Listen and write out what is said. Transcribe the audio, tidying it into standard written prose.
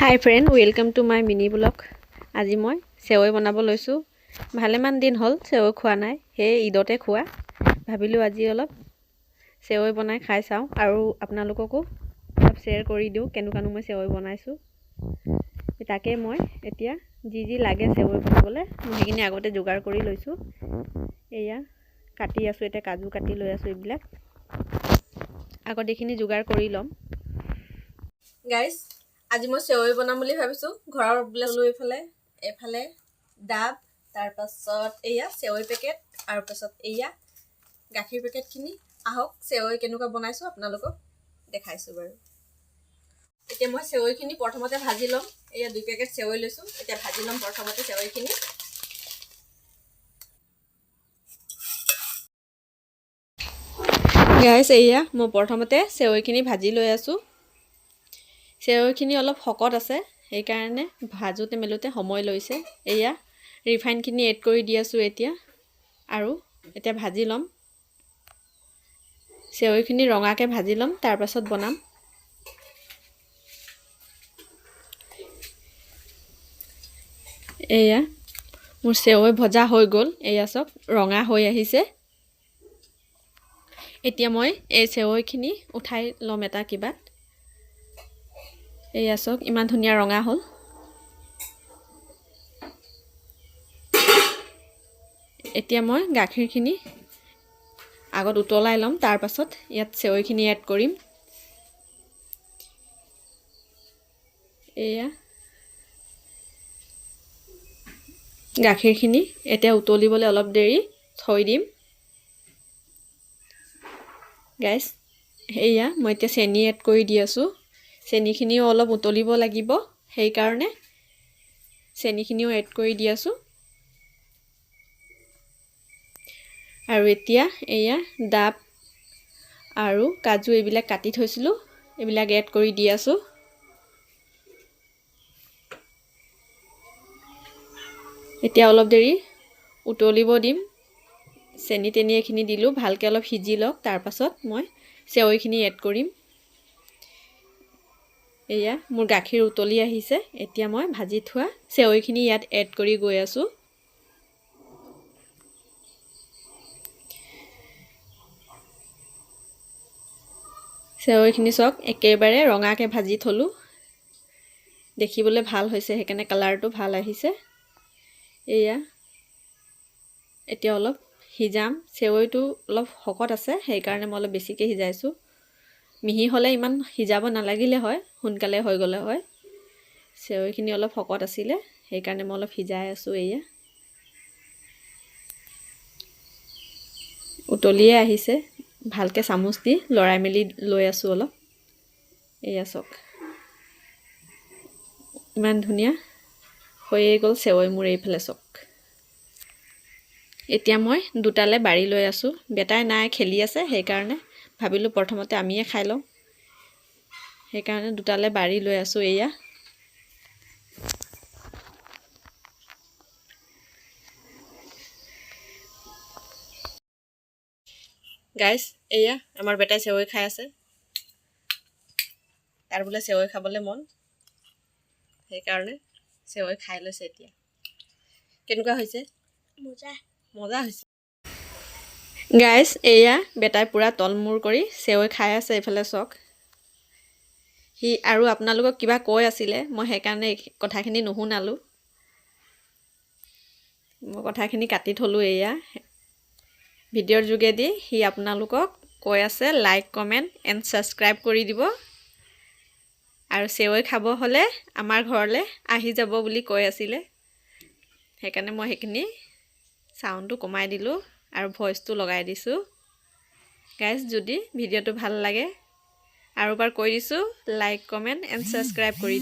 Hi friend, welcome to my mini vlog. আজি মই চেৱৈ বনাব লৈছোঁ। ভালেমান দিন হ'ল চেৱৈ খোৱা নাই, সেই ঈদতে খোৱা। ভাবিলোঁ আজি অলপ চেৱৈ বনাই খাই চাওঁ আৰু আপোনালোককো অলপ শ্বেয়াৰ কৰি দিওঁ কেনেকুৱানো মই চেৱৈ বনাইছোঁ। তাকে মই এতিয়া যি যি লাগে চেৱৈ বনাবলৈ, মই সেইখিনি আগতে যোগাৰ কৰি লৈছোঁ। এয়া কাটি আছোঁ, এতিয়া কাজু কাটি লৈ আছোঁ। এইবিলাক আগত এইখিনি যোগাৰ কৰি ল'ম। গাইজ, আজি মই চেৱৈ বনাম বুলি ভাবিছোঁ। ঘৰৰ বোলে লৈ এইফালে এইফালে ডাব, তাৰপাছত এয়া চেৱৈ পেকেট আৰু পাছত এয়া গাখীৰ পেকেটখিনি। আহক, চেৱৈ কেনেকুৱা বনাইছোঁ আপোনালোকক দেখাইছোঁ বাৰু। এতিয়া মই চেৱৈখিনি প্ৰথমতে ভাজি ল'ম। এয়া 2 পেকেট চেৱৈ লৈছোঁ। এতিয়া ভাজি ল'ম প্ৰথমতে চেৱৈখিনি। গাইজ, এয়া মই প্ৰথমতে চেৱৈখিনি ভাজি লৈ আছোঁ। চেৱৈখিনি অলপ শকত আছে, সেইকাৰণে ভাজোঁতে মেলোঁতে সময় লৈছে। এয়া ৰিফাইনখিনি এড কৰি দি আছোঁ এতিয়া আৰু এতিয়া ভাজি ল'ম। চেৱৈখিনি ৰঙাকৈ ভাজি ল'ম, তাৰপাছত বনাম। এয়া মোৰ চেৱৈ ভজা হৈ গ'ল। এয়া চাওক, ৰঙা হৈ আহিছে। এতিয়া মই এই চেৱৈখিনি উঠাই ল'ম এটা কিবাত। এয়া চাওক, ইমান ধুনীয়া ৰঙা হ'ল। এতিয়া মই গাখীৰখিনি আগত উতলাই ল'ম, তাৰপাছত ইয়াত চেৱৈখিনি এড কৰিম। এয়া গাখীৰখিনি এতিয়া উতলিবলৈ অলপ দেৰি থৈ দিম। গাইজ, এয়া মই এতিয়া চেনি এড কৰি দি আছোঁ। চেনিখিনিও অলপ উতলিব লাগিব, সেইকাৰণে চেনিখিনিও এড কৰি দি আছোঁ। আৰু এতিয়া এয়া ডাব আৰু কাজু এইবিলাক কাটি থৈছিলোঁ, এইবিলাক এড কৰি দি আছোঁ। এতিয়া অলপ দেৰি উতলিব দিম। চেনি তেনি এইখিনি দিলোঁ, ভালকৈ অলপ সিজি লওক, তাৰপাছত মই চেৱৈখিনি এড কৰিম। এয়া মোৰ গাখীৰ উতলি আহিছে। এতিয়া মই ভাজি থোৱা চেৱৈখিনি ইয়াত এড কৰি গৈ আছোঁ। চেৱৈখিনি চাওক, একেবাৰে ৰঙাকৈ ভাজি থ'লোঁ। দেখিবলৈ ভাল হৈছে, সেইকাৰণে কালাৰটো ভাল আহিছে। এয়া এতিয়া অলপ সিজাম। চেৱৈটো অলপ শকত আছে, সেইকাৰণে মই অলপ বেছিকৈ সিজাইছোঁ। মিহি হ'লে ইমান সিজাব নালাগিলে হয়, সোনকালে হৈ গ'লে হয়। চেৱৈখিনি অলপ শকত আছিলে, সেইকাৰণে মই অলপ সিজাই আছোঁ। এয়া উতলিয়ে আহিছে। ভালকৈ চামুচ দি লৰাই মেলি লৈ আছোঁ অলপ। এয়া চাওক, ইমান ধুনীয়া হৈয়ে গ'ল চেৱৈ মোৰ। এইফালে চাওক, এতিয়া মই দুটালে বাৰী লৈ আছোঁ। বেটাই নাই, খেলি আছে, সেইকাৰণে ভাবিলোঁ প্ৰথমতে আমিয়ে খাই লওঁ, সেইকাৰণে দুটালে বাৰী লৈ আছোঁ। এয়া গাইজ, এয়া আমাৰ বেটাই চেৱৈ খাই আছে। তাৰ বোলে চেৱৈ খাবলৈ মন, সেইকাৰণে চেৱৈ খাই লৈছে। এতিয়া কেনেকুৱা হৈছে? মজা। মজা হৈছে। গাইজ, এয়া বেটাই পূৰা তলমূৰ কৰি চেৱৈ খাই আছে। এইফালে চাওক, সি আৰু আপোনালোকক কিবা কৈ আছিলে, মই সেইকাৰণে এই কথাখিনি নুশুনালোঁ, মই কথাখিনি কাটি থ'লোঁ। এয়া ভিডিঅ'ৰ যোগেদি সি আপোনালোকক কৈ আছে, লাইক, কমেণ্ট এণ্ড ছাবস্ক্ৰাইব কৰি দিব আৰু চেৱৈ খাব হ'লে আমাৰ ঘৰলৈ আহি যাব বুলি কৈ আছিলে। সেইকাৰণে মই সেইখিনি চাউণ্ডটো কমাই দিলোঁ আৰু ভইচটো লগাই দিছোঁ। গাইজ, যদি ভিডিঅ'টো ভাল লাগে, আৰু এবাৰ কৈ দিছোঁ, লাইক, কমেণ্ট এণ্ড ছাবস্ক্ৰাইব কৰি